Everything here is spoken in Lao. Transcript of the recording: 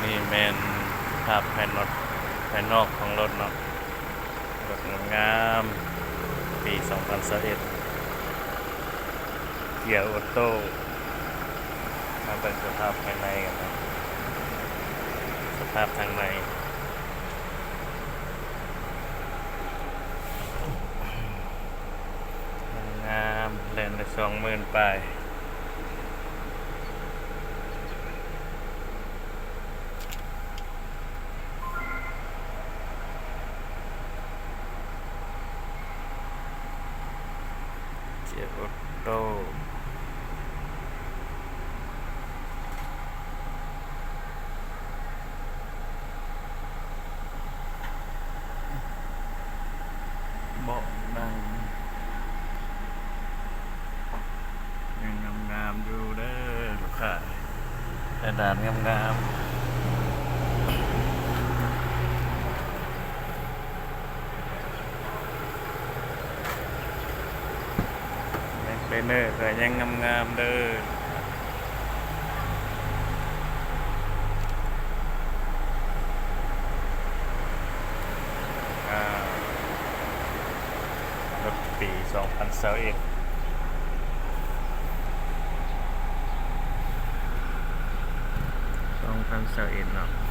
ນີ້ແມ່ນສະພາບພາຍນອກ ພາຍນອກຂອງລົດເນາະ, ລົດງາມໆ ປີສອງພັນຊາວເອັດ ເກຍໂອໂຕ້. ມາເບິ່ງສະພາບພາຍໃນກັນເນາະ, ສະພາບທາງໃນ ງາມໆ ແລ່ນໄດ້ສອງໝື່ນປາຍ. ເກຍໂອໂຕ້ ເບາະນັ່ງຍັງງາມໆຢູ່ເດີລູກຄ້າ, ເປັນດານງາມໆ. ແມັກໄລເນີກໍຍັງງາມໆເດີ. ອ່າ ລົດປີສອງພັນຊາວເອັດ ສອງພັນຊາວເອັດເນາະ.